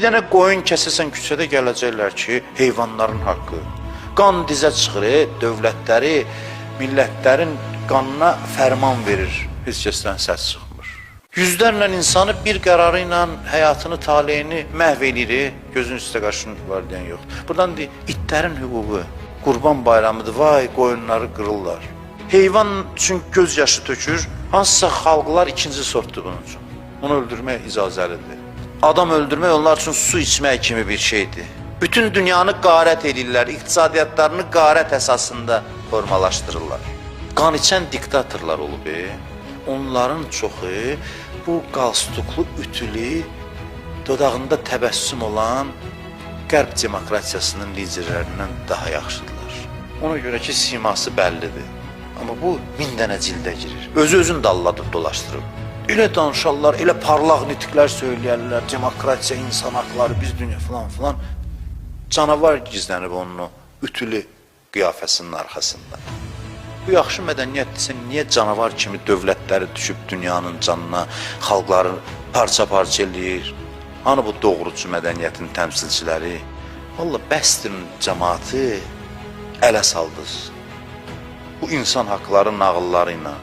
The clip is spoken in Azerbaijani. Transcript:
Bir dənə qoyun kəsəsən küçədə gələcəklər ki, heyvanların haqqı. Qan dizə çıxır, dövlətləri, millətlərin qanına fərman verir. Heç kəsdən səs çıxmır. Yüzlərlə insanı bir qərarı ilə həyatını, taleyini məhv eləyir. Gözün üstə qaşın var deyən yoxdur. Buradan deyir, itlərin hüququ, Qurban bayramıdır, vay qoyunları qırırlar. Heyvan üçün göz yaşı tökür, hansısa xalqlar ikinci sortdur bunun üçün. Onu öldürmək icazəlidir. Adam öldürmək onlar üçün su içmək kimi bir şeydir. Bütün dünyanı qarət eləyirlər, iqtisadiyyatlarını qarət əsasında formalaşdırırlar. Qan içən diktatorlar olub. Onların çoxu bu qalstuklu, ütülü, dodağında təbəssüm olan Qərb demokratiyasının liderlərindən daha yaxşıdırlar. Ona görə ki, siması bəllidir. Amma bu min dənə cildə girir. Özü özünü dalladıb dolaşdırıb. Elə danışarlar, elə parlaq nitqlər söyləyərlər, demokratiya, insan haqları, biz dünya filan filan. Canavar gizlənib onun o ütülü qiyafəsinin arxasında. Bu yaxşı mədəniyyətdirsə, niyə canavar kimi dövlətləri düşüb dünyanın canına, xalqları parça-parça eləyir? Hani bu doğrucu mədəniyyətin təmsilçiləri? Valla bəsdir cəmaatı ələ saldınız. Bu insan haqları nağılları ilə.